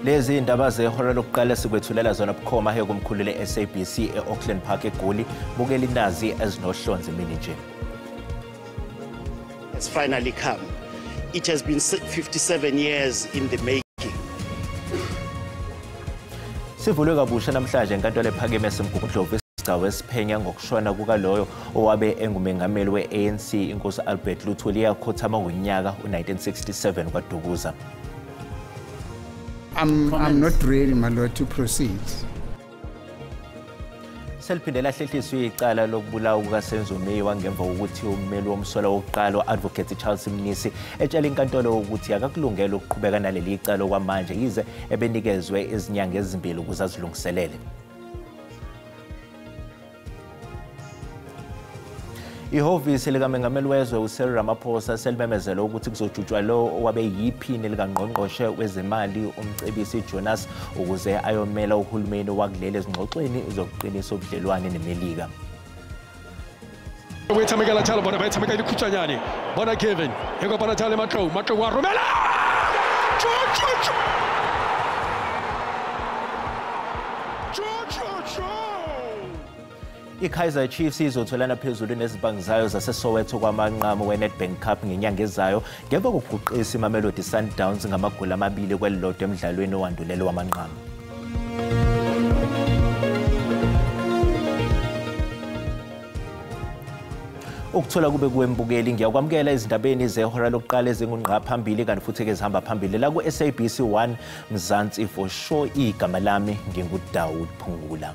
Lezi indaba zehora lokuqala sikwethulela zona bukhoma hekumkhulu le-SABC e-Auckland Park eGoli. Bukela inazi ezinohlonze mini nje. Has finally come. It has been 57 years in the making. Sivulwe kabusha namhlanje enkantolo ephakeme yaseMgungundlovu isigcawu esiphenya ngokushona kukaloyo owabe engumengameli we-ANC inkosi Albert Luthuli yakhothama ngonyaka u-1967 kwaDukuza. I'm not ready, my lord, to proceed. Seliphinde lahlehliswe icala lokubulawa kukaSenzo Meyiwa ngemva kokuthi ummeli womsolwa wokuqala u-Advocate Charles Mnisi etshela inkantolo ukuthi akakulungele ukuqhubeka naleli icala okwamanje yize ebenikezwe izinyanga ezimbili ukuze azilungiselele. Ihhovisi likamengameli wezwe uCyril Ramaphosa selimemezele ukuthi kuzojutshwa lo owabe yiphini likangqongqoshe wezemali uMcebisi Jonas ukuze ayomela uhulumeni wakuleli ezingxoxweni zokuqinisa ubudlelwane neMelika. I-Kaizer Chiefs izotholana phezulu nezimbangi zayo zaseSoweto kwamanqamu we-Nedbank Cup ngenyanga ezayo ngemva kokuguqisa iMamelodi Sundowns ngamagoli 2 kwelilodwa emdlalweni owandulela wamanqamu. Ukuthola kube kuwembukeli ngiyakwamukela ezindabeni zehora lokuqala ezingungqa phambili kanti futhi ke zihamba phambili la ku-SABC 1 Mzansi for sure. Igama lami nginguDawud Phungula.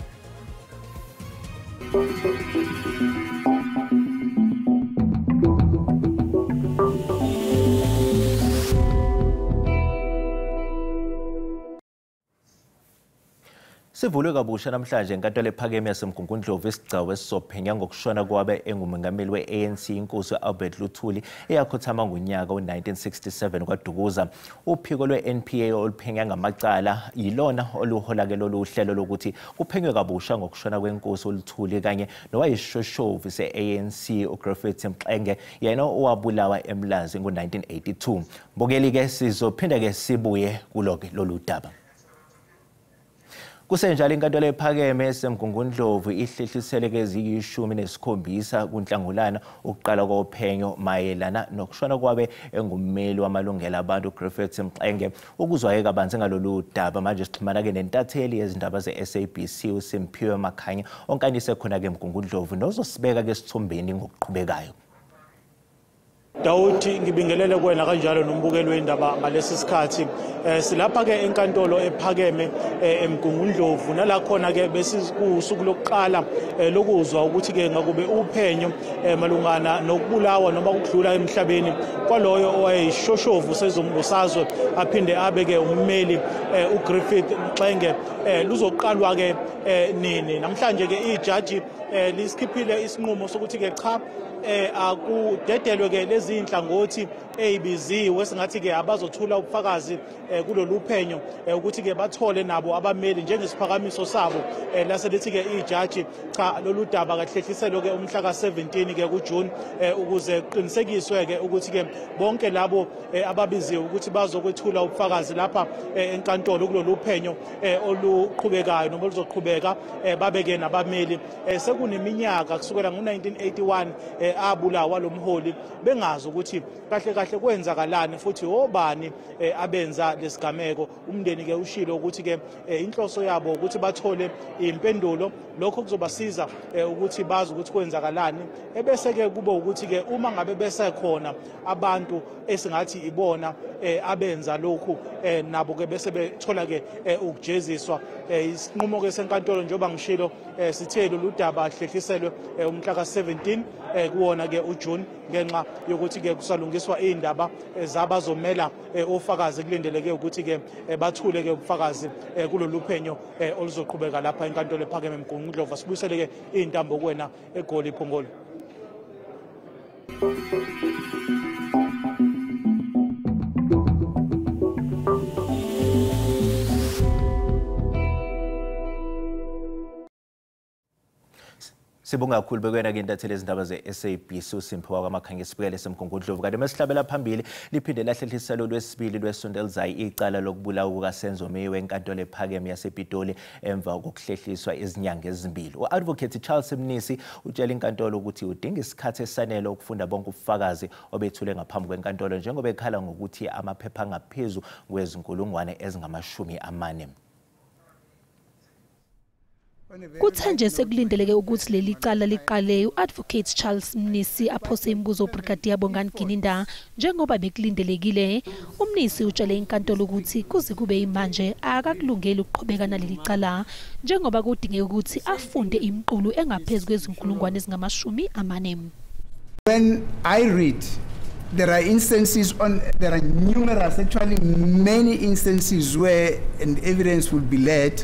Sivulwe kabusha namhlanje enkantolo ephakeme yaseMgungundlovu isigcawu esizophenya ngokushona kwabe engumengameli we-ANC inkosi Albert Luthuli eyakhothama ngonyaka we-1967 kwaDukuza. Uphiko lwe-NPA oluphenya ngamacala yilona oluhola-ke lolu hlelo lokuthi kuphenywe kabusha ngokushona kwenkosi uLuthuli kanye nowayisishoshovu se-ANC uGriffiths Mxenge yena owabulawa eMlazi ngo-1982. Mbukeli-ke sizophinda-ke sibuye kulo-ke lolu daba. Kusenjalo inkantolo ephakeme eseMgungundlovu ihlehlisele eziyi-17 kuNhlangulana ukuqala kophenyo mayelana nokushona kwabe engummeli wamalungelo abantu uGriffiths Mxenge. Ukuzwa kabanzi ngalolu daba manje sixhumana-ke nentatheli yezindaba ze-SABC uSimphiwe Makhanya onkanise khona-ke eMgungundlovu nozosibeka-ke esithombeni ngokuqhubekayo. Dawudi, ngibingelele kuwena kanjalo nombukeli wendaba ngalesi sikhathi. Silapha ke enkantolo ephakeme eMgungundlovu nala khona ke besikusuku lokuqala lokuzwa ukuthi ke ngakube uphenyo malungana nokubulawa noma ukudlula emhlabeni kwaloyo owayeyishoshovu sezombusazwe aphinde abe ke ummeli uGriffith Mxenge luzoqalwa ke nini. Namhlanje ke ijaji lisikhiphile isinqumo sokuthi ke cha akudedelwe ke lezi inhlangothi ezibiziwe singathi ke abazothula ubufakazi kulolu phenyo ukuthi ke bathole nabo abameli njengesiphakamiso sabo. Lase lithi ke ijaji cha lolu daba kahlehliselwe ke umhla ka-17 ke kuJune ukuze kuqinisekiswe ke ukuthi ke bonke labo ababiziwe ukuthi bazokwethula ubufakazi lapha enkantolo kulolu phenyo oluqhubekayo noma oluzoqhubeka babeke nabameli. Sekuneminyaka kusukela ngo-1981 abulawa lo mholi bengazi ukuthi kahle kahle kwenzakalani futhi obani abenza lesigameko. Umndeni ke ushilo ukuthi ke inhloso yabo ukuthi bathole impendulo, lokho kuzobasiza ukuthi bazi ukuthi kwenzakalani, ebese ke kube ukuthi ke uma ngabe besekhona abantu esingathi ibona abenza lokhu nabo ke bese bethola ke ukujeziswa. Isinqumo ke senkantolo njengoba ngishilo sithe lolu daba hlehliselwe umhla ka-17 kuwona ke uJune ngenxa yokuthi ke kusalungiswa indaba zabazomela ofakazi kulindeleke ukuthi ke bathule ke ubufakazi kulolu phenyo oluzoqhubeka lapha enkantolo ephakeme eMgungundlovu. Sibuyisele ke intambo kuwena eGoli Phongolo. Sibonga kakhulu bekwena ke intatheli izindaba ze-SABC uSimphiwe kwaMakhanya sibukele semgungundlovu. Kanti masihlabela phambili liphinde lahlehliselo lwesibili lwesonto elizayo icala lokubulawa kukaSenzo Meyiwa enkantolo ephakeme yasePitoli emva kokuhlehliswa izinyanga ezimbili. U-Advocate Charles Mnisi utshela inkantolo ukuthi udinga isikhathi esanele ukufunda bonke ubufakazi obethule ngaphambi kwenkantolo njengoba ekhala ngokuthi amaphepha angaphezu kwezinkulungwane ezingama-40. Kuthe nje sekulindeleke ukuthi leli cala liqale, u-Advocate Charles Mnisi aphose imibuzo uBrigadier Bongani Gininda njengoba bekulindelekile. UMnisi utshele inkantolo ukuthi kuze kube imanje akakulungeli ukuqhubeka naleli cala njengoba kudingeka ukuthi afunde imiqulu engaphezu kwezinkulungwane ezingama-40. When I read, there are instances there are numerous, actually many instances where an evidence will be led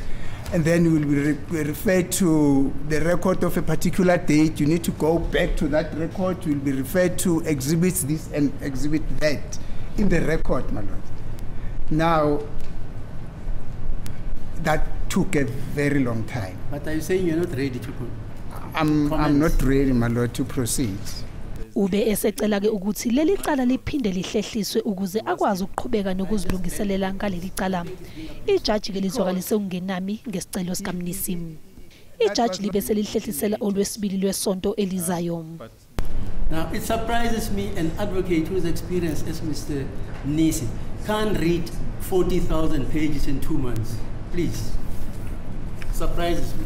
and then you will be referred to the record of a particular date. You need to go back to that record. You will be referred to exhibits this and exhibit that in the record, my lord. Now, that took a very long time. But are you saying you're not ready to go? I'm not ready, my lord, to proceed. Ube esecela ke ukuthi leli cala liphinde lihlehliswe ukuze akwazi ukuqhubeka nokuzilungiselela ngaleli cala. Ijaji ke lizwakalise ukungenami ngesicelo sikaMnisi. Ijaji libe selihlehlisela olwesibili lwesonto elizayo. Now it surprises me an advocate whose experience as Mr. Mnisi can't read 40,000 pages in 2 months. Please. Surprises me.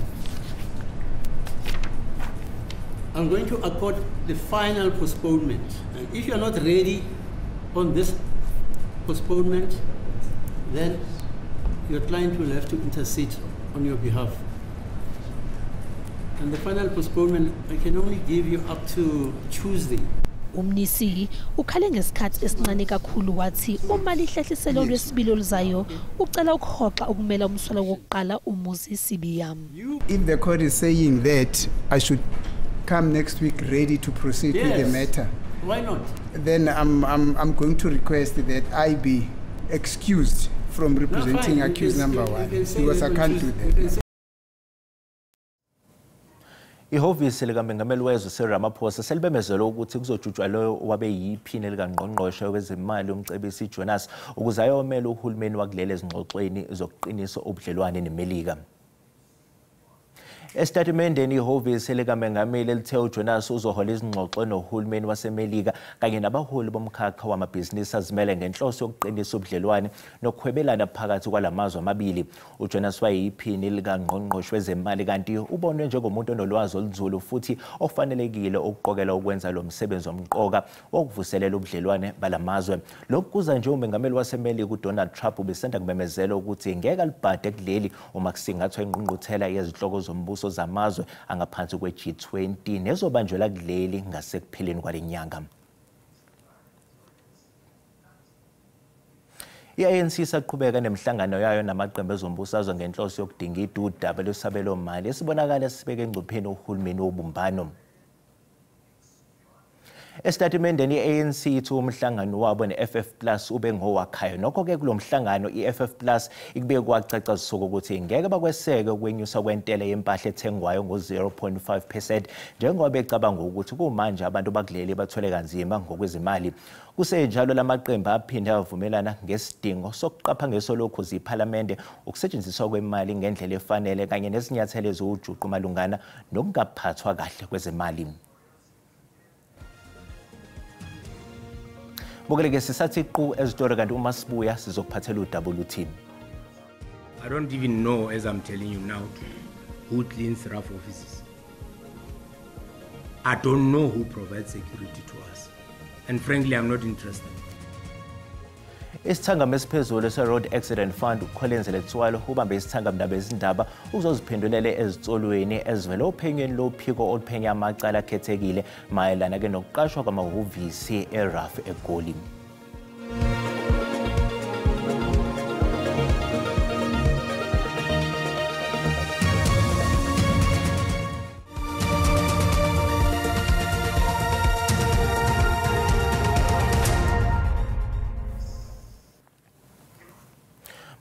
I'm going to accord the final postponement. And if you're not ready on this postponement, then your client will have to intercede on your behalf. And the final postponement, I can only give you up to Tuesday. UMnisi ukhale ngesikhathi esincane kakhulu wathi uma lihlehliselo lwesibili oluzayo ucela ukuhoxa ukumela umsolwa wokuqala uMuzi Sibiya. If the court is saying that I should come next week ready to proceed with the matter, why not? Then I'm going to request that I be excused from representing accused number one, because I can't do that. Ihhovisi likaMengameli wezwe Cyril Ramaphosa selibemezele ukuthi kuzojutshwa loyo owabe yiphini likangqongqoshe wezemali uMcebisi Jonas ukuze ayomela uhulumeni wakuleli ezingxoxweni zokuqinisa ubudlelwane neMelika. Esitatimendeni ihhovisi likamengameli lithe uJonas uzohola izingxoxo nohulumeni waseMelika kanye nabaholi bomkhakha wamabhizinisi azimele ngenhloso yokuqinisa ubudlelwane nokuhwebelana phakathi kwalamazwe amabili. uJonas wayeyiphini likangqongqoshe wezemali kanti ubonwe njengomuntu onolwazi olunzulu futhi ofanelekile ukuqokela ukwenza lo msebenzi omqoka wokuvuselela ubudlelwane balamazwe. Lokhu kuza nje umengameli waseMelika uDonald Trump ubesanda kumemezela ukuthi ngeke alibhade kuleli uma kusingathwa ingqungquthela yezinhloko zombuso zamazwe angaphansi kwe-G20 nezobanjwela kuleli ngasekupheleni kwale nyanga. I-ANC isaqhubeka nemihlangano yayo namaqembu ezombusazwe ngenhloso yokudingida udaba lwesabelomali esibonakala sibeke engcupheni uhulumeni wobumbano. Esitatimendeni i-ANC ithi umhlangano wabo ne-FF Plus ube ngowakhayo. Nokho-ke kulo mhlangano i-FF Plus ikubeke kwacaca zisuka ukuthi ngeke bakweseke ukwenyusa kwentela yempahla ethengwayo ngo-0.5% njengoba becabanga ukuthi kumanje abantu bakuleli bathwele kanzima ngokwezimali. Kusenjalo lamaqembu aphinde avumelana ngesidingo sokuqapha ngeso lokhu ziphalamende ukusetshenziswa kwemali ngendlela efanele kanye nezinyathelo eziwujuqu malungana nokungaphathwa kahle kwezemali. Bukeleke sisathi qu ezitolo kanti uma sibuya sizokuphathela udaba oluthini. I don't even know, as I'm telling you now, who cleans RAF offices. I don't know who provides security to us. And frankly, I'm not interested. Isithangami esiphezulu se-Road Accident Fund uCollins Letsoalo ubambe isithangami nabezindaba ukuzoziphendulela ezitsolweni ezivele ophenyweni lophiko oluphenya amacala akhethekile mayelana ke nokuqashwa kwamahhovisi e-RAF eGoli.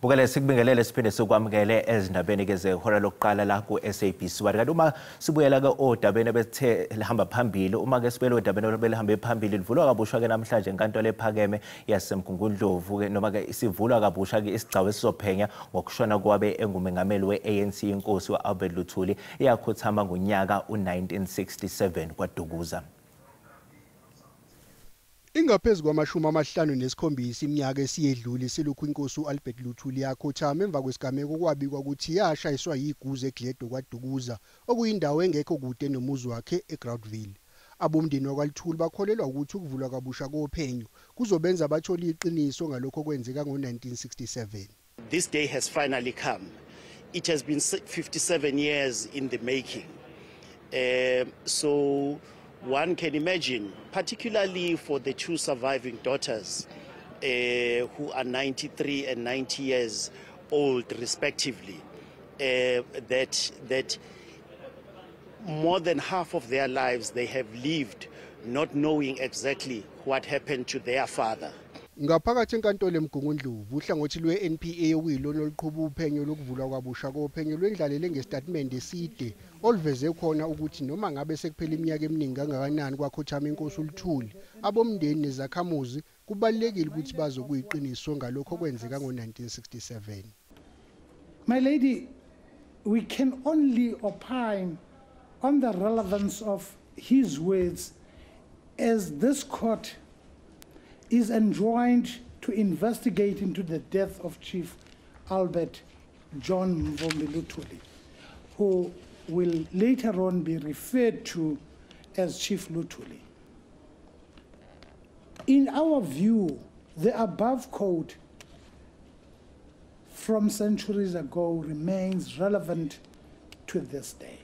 Bukele sikubingelele siphinde sikwamukele ezindabeni ke zehora lokuqala la ku SABC. Kanti uma sibuyela ke odabeni ebethe lihamba phambili, uma ke sibuyela odabeni obelihambe phambili livulwa kabusha ke namhlanje enkantolo ephakeme yaseMgungundlovu ke noma ke isivulwa kabusha ke isigcawu esizophenya ngokushona kwabe engumengameli we-ANC inkosi u-Albert Luthuli eyakhothama ngonyaka u-1967 kwaDukuza. Ingaphezu kwama-57 iminyaka esiyedlule selokhu inkosi u-Albert Luthuli yakhothama emva kwesigameko kwabikwa ukuthi yashayiswa yiguze eGledo kwaDukuza, okuyindawo engekho kude nomuzi wakhe eGroutville. Abomndeni wakwaLuthuli bakholelwa ukuthi ukuvulwa kabusha kophenyo kuzobenza bathole iqiniso ngalokho okwenzeka ngo-1967. This day has finally come. It has been 57 years in the making. So one can imagine, particularly for the two surviving daughters who are 93 and 90 years old respectively, that more than half of their lives they have lived not knowing exactly what happened to their father. Ngaphakathi enkantolo eMgungundlovu, uhlangothi lwe-NPA okuyilona oluqhuba uphenyo lokuvulwa kwabusha kophenyo lwendlalele ngesitatimende eside oluveze khona ukuthi noma ngabe sekuphela iminyaka eminingi kangakanani kwakhothama inkosi uLuthuli, abomndeni nezakhamuzi kubalulekile ukuthi bazokuyiqiniso ngalokho okwenzeka ngo-1967. My lady, we can only opine on the relevance of his words as this court is enjoined to investigate into the death of Chief Albert John Mvumbi Luthuli, who will later on be referred to as Chief Luthuli. In our view, the above quote from centuries ago remains relevant to this day.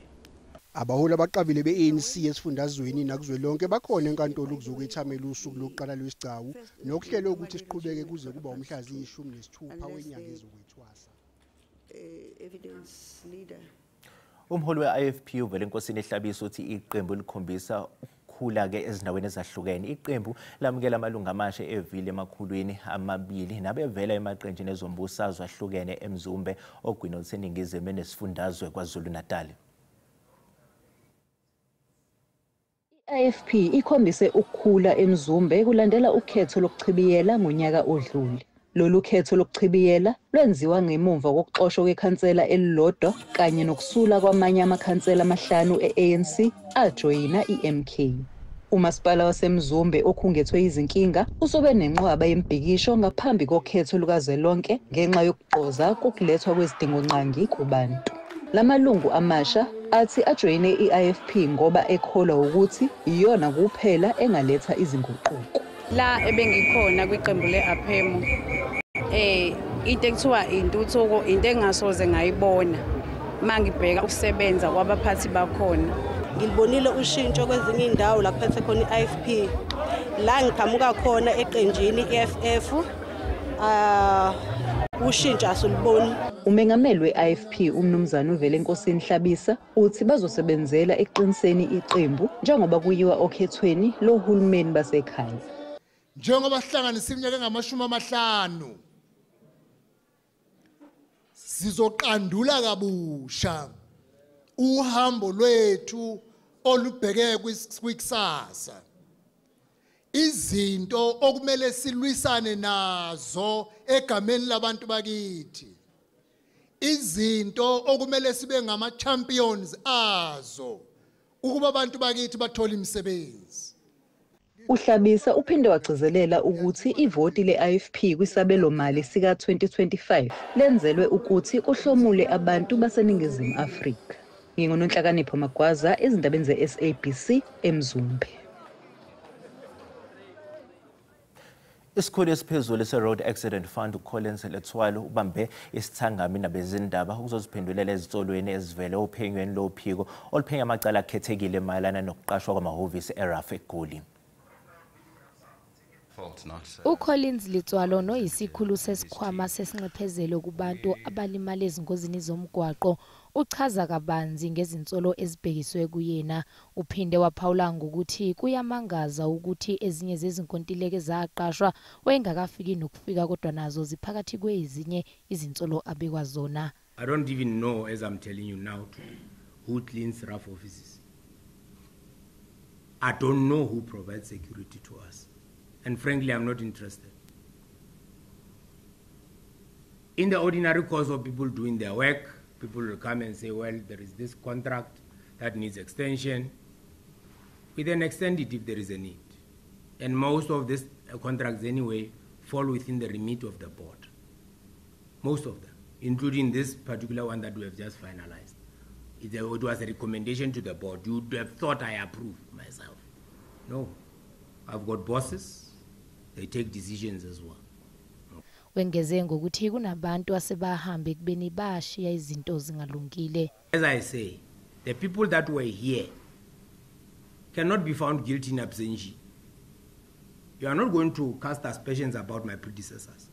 Abaholi abaqavile be-ANC esifundazweni nakuzwelonke bakhona enkantolo ukuzokwethamela usuku lokuqala lwesigcawu nokuhlelwe ukuthi siqhubeke kuze kuba umhla ziyi-16 wenyanga ezokwethwasa. Umholi we-IFP uVelenkosini Hlabisa uthi iqembu likhombisa ukukhula ke ezindaweni ezahlukene. Iqembu lamukela amalungu amasha evile 200 nabevela emaqenjini ezombusazwe ahlukene eMzumbe, ogwini oluseningizimu nesifundazwe KwaZulu-Natal. I-IFP ikhombise ukukhula eMzumbe kulandela ukhetho lokuchibiyela ngonyaka odlule. Lolu khetho lokuchibiyela lwenziwa ngemuva kokuxoshwa kwekhansela elilodwa kanye nokusula kwamanye amakhansela 5 e-ANC ajoyina i-MK. Umasipala waseMzumbe okhungethwe izinkinga uzobe nenqwaba yemibhikisho ngaphambi kokhetho lukazwelonke ngenxa yokugqoza kokulethwa kwezidingongqangi kubantu. Lamalungu amasha athi ajoyine i-IFP ngoba ekholwa ukuthi iyona kuphela engaletha izinguquko. La ebengikhona kwiqembu le-APEMU, into ekuthiwa intuthuko into engasoze ngayibona mangibheka ukusebenza kwabaphathi bakhona. Ngilibonile ushintsho kwezinye indawo la kuphethe khona i-IFP, la ngiqhamuka khona eqenjini i-EFF, ushintsho asuliboni. Umengameli we-IFP uMnumzane uVelenkosini Hlabisa uthi bazosebenzela eqiniseni iqembu njengoba kuyiwa okhethweni lohulumeni basekhaya. Njengoba sihlanganisa iminyaka engama-50 sizoqandula kabusha uhambo lwethu olubheke kwikusasa. Izinto okumele silwisane nazo egameni labantu bakithi, izinto okumele sibe ngama champions azo ukuba abantu bakithi bathole imisebenzi. uHlabisa uphinde wagcizelela ukuthi ivoti le-IFP kwisabelomali sika-2025 lenzelwe ukuthi kuhlomule abantu baseNingizimu Afrika. NginguNonhlakanipho Magwaza ezindabeni ze-SABC eMzumbe. Isikhulu esiphezulu se-Road Accident Fund uCollins Letsoalo ubambe isithangami nabezindaba ukuzoziphendulela ezinsolweni ezivele ophenyweni lophiko oluphenya amacala akhethekile mayelana nokuqashwa kwamahhovisi e-RAF eGoli. uCollins Letsoalo noyisikhulu sesikhwama sesinxephezelo kubantu abalimala ezingozini zomgwaqo Uchaza kabanzi ngezinsolo ezibhekiswe kuyena. Uphinde waphawula ngokuthi kuyamangaza ukuthi ezinye zezinkontileka zaqashwa wayengakafiki nokufika, kodwa nazo ziphakathi kwezinye izinsolo abekwa zona. I don't even know, as I'm telling you now, who cleans RAF offices. I don't know who provides security to us. And frankly, I'm not interested. In the ordinary course of people doing their work, people will come and say, well, there is this contract that needs extension. We then extend it if there is a need. And most of these contracts anyway fall within the remit of the board. Most of them, including this particular one that we have just finalized. It was a recommendation to the board. You would have thought I approved myself. No. I've got bosses. They take decisions as well. Wengeze ngokuthi kunabantu asebahambe ekubeni bashiya izinto zingalungile. As I say, the people that were here cannot be found guilty in absentia. You are not going to cast aspersions about my predecessors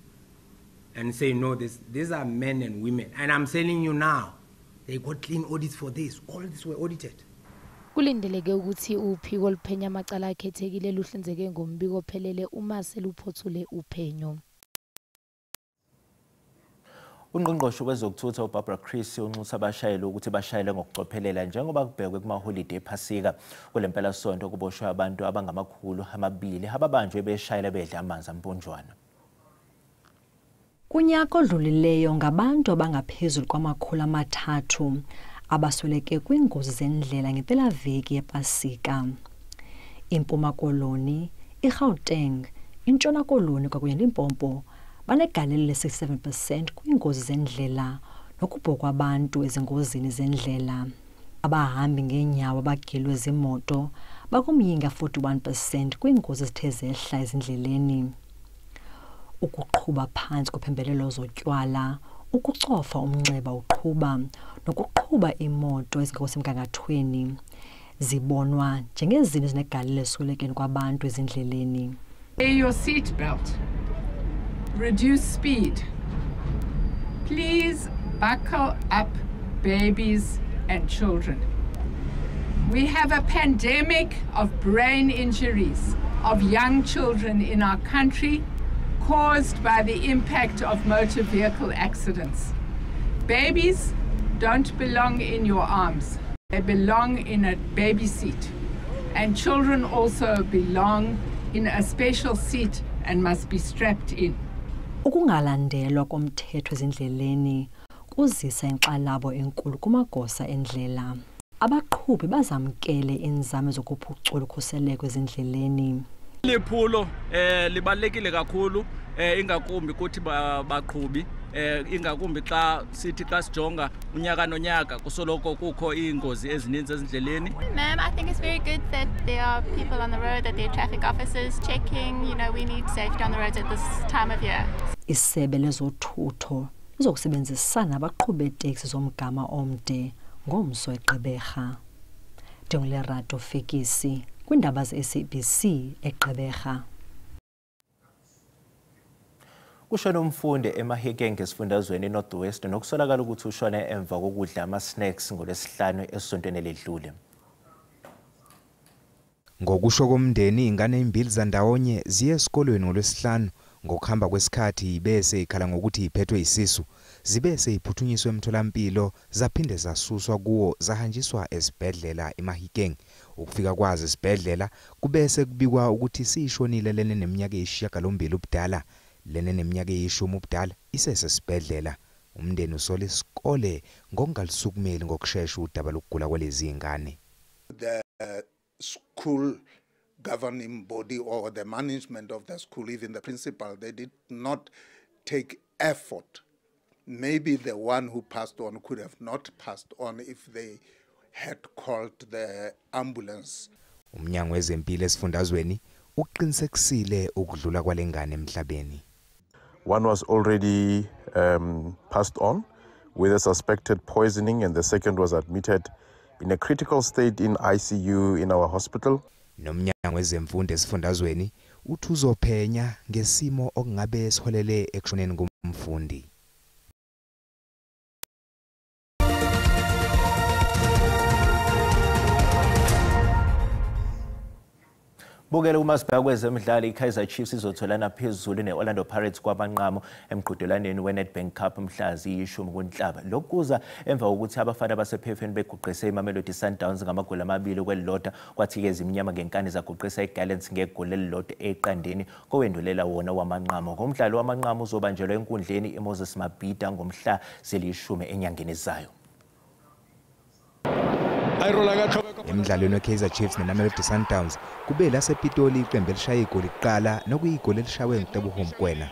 and say, no, these are men and women. And I'm telling you now, they got clean audits for this. All these were audited. Kulindeleke ukuthi uphiko oluphenya amacala akhethekile luhlinzeke ngombiko ophelele uma seluphothule uphenyo. Ungqongqoshe wezokuthutha uBarbara Creecy unxusa abashayeli ukuthi bashayele ngokucophelela njengoba kubhekwe kumaholide ePhasika. Kule mpelasonto kuboshwe abantu abangama-200 ababanjwe beshayela bedla amanzi amponjwana. Kunyaka odlulileyo ngabantu abangaphezulu kwama-300 abasweleke kwiingozi zendlela ngempelaveki yePasika. IMpuma Koloni, iGauteng, iNtshona Koloni kwakunye neLimpopo banegalelo le-67% kwiingozi zendlela nokubhokwa kwabantu ezingozini zendlela. Abahambi ngeenyawo abagilwe ziimoto bakumyinga 41% kwiingozi ezithe zehla ezindleleni. Ukuqhuba phantsi kophembelelo zotywala, ukucofa umnxeba uqhuba nokuqhuba imoto ezingekho semgangathweni zibonwa njengezinto ezinegalelo ekuswelekeni kwabantu ezindleleni. Wear your seat belt. Reduce speed. Please buckle up, babies and children. We have a pandemic of brain injuries of young children in our country caused by the impact of motor vehicle accidents. Babies don't belong in your arms. They belong in a baby seat. And children also belong in a special seat and must be strapped in. Ukungalandelwa komthetho ezindleleni kuzisa inkxalabo enkulu kumagosa endlela. Abaqhubi bazamkele iinzame zokuphucula ukhuseleko ezindleleni. Liphulo libalulekile kakhulu, ingakumbi kuthi baqhubi, ingakumbi xa sithi xa sijonga unyaka nonyaka kusoloko kukho iingozi ezininzi ezindleleni. Ma'am, I think it's very good that there are people on the road, that there are traffic officers checking. You know, we need safety on the roads at this time of year. Isebe lezothutho lizokusebenzisana nabaqhubi beeteksi zomgama omde ngomso eGqeberha. NdinguLerato Fekisi kwiindaba ze-SABC eGqeberha. Kushone umfundi eMahikeng esifundazweni eNorth West nokusolakala ukuthi ushone emva kokudla ama-snacks ngoLwesihlanu esontweni eledlule. Ngokusho komndeni, ingane ezimbili zandawonye ziye esikolweni ngoLwesihlanu. Ngokuhamba kwesikhathi bese ikhala ngokuthi iphethwe isisu, zibe seyiphuthunyiswe emtholampilo, zaphinde zasuswa kuwo zahanjiswa esibhedlela eMahikeng. Ukufika kwazo esibhedlela kubese kubikwa ukuthi siyishonile lene neminyaka eyi-8 ubudala, lene neminyaka eyi-10 ubudala isesesibhedlela. Umndeni usola isikole ngokungalisukumeli ngokushesha udaba lokugula kwalezi ingane. The school governing body or the management of the school, even the principal, they did not take effort. Maybe the one who passed on could have not passed on if they had called the ambulance. Umnyango wezempilo esifundazweni uqinisekisile ukudlula kwalengane emhlabeni. One was already passed on with a suspected poisoning, and the second was admitted in a critical state in ICU in our hospital. Nomnyango wezemfundo esifundazweni uthi uzophenya ngesimo okungabe siholele ekushoneni komfundi. Bukele uma sibheka kwezemidlalo, iKaizer Chiefs izotholana phezulu ne-Orlando Pirates kwamanqamu emqhudelwaneni we-Nedbank Cup mhla ziyi-10 kuNhlaba. Lokhu kuza emva kokuthi abafana basephefeni beguqise iMamelodi Sundowns ngamagoli 2-1, kwathi-ke ezimnyama ngenkani zaguqisa iGallants ngegoli elilodwa eqandeni kowendulela wona wamanqamu. Ngomdlalo wamanqamu uzobanjelwa enkundleni iMoses Mabhida ngomhla zili-10 enyangeni ezayo. Emdlalweni weKaizer Chiefs neMamelodi Sundowns kube lasePitoli iqembu elishaye igoli kuqala nokuyigoli elishawe nguTeboho Mokoena.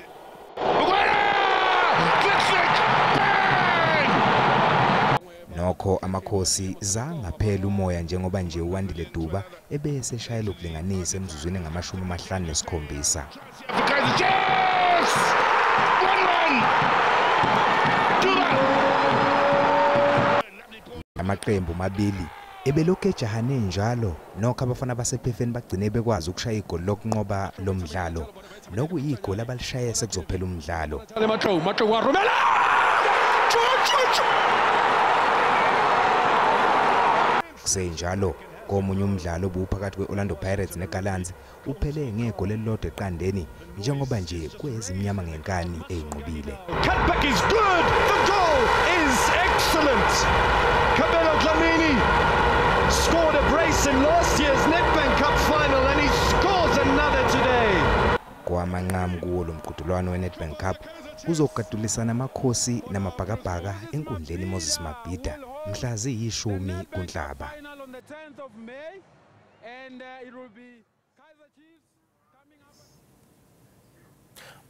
Nokho amakhosi zangaphela umoya njengoba nje uWandile Duba ebeseshayela ukulinganisa emzuzwini ngama-57. Amaqembu mabili ebelokhu ejahane njalo, nokho abafana basephefeni bagcine bekwazi ukushaya igoli lokunqoba lo mdlalo, nokuyigoli abalishaye sekuzophela umdlalo. Kusenjalo komunye umdlalo obuphakathi kwe-Orlando Pirates neGallants uphele ngegoli elilodwa eqandeni njengoba nje kwezimnyama ngenkani eyinqobile. Cutback is good. The goal is excellent. Kabelo Dlamini scored a brace in last year's Nedbank Cup final and he scores another today. Kwamanqamu kuwo lo mqhudelwano weNedbank Cup kuzogadulisana amakhosi namabhakabhaka enkundleni Moses Mabhida mhla ziyi-10 kuNhlaba.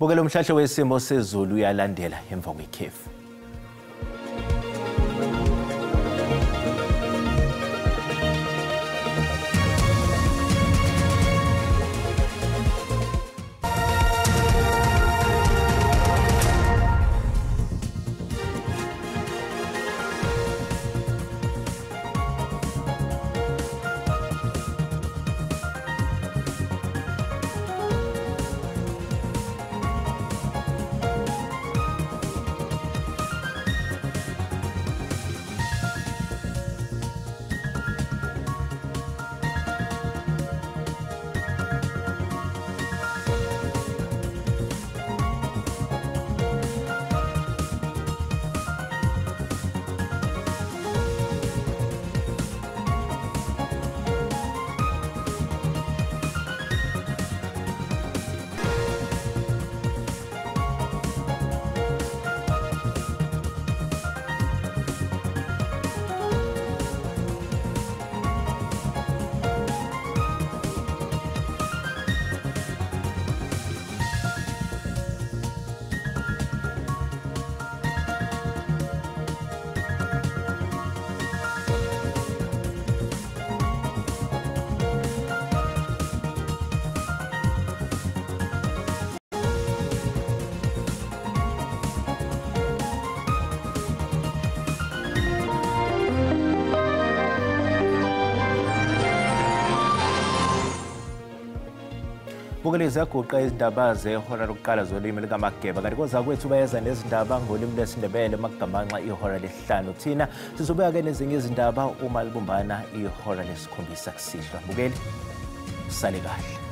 Bukela umhlahlo wesimo sezulu uyalandela emva kwekhefu. Bukele ziyaguqa izindaba zehora lokuqala zolimi likaMageba, kanti kozakwethu bayeza nezindaba ngolimi lwesiNdebele makugamanxa ihora lesihlanu. Thina sizobuya-ke nezinye izindaba uma libumbana ihora lesikhombisa kusihlwa. Bukeli, usale kahle.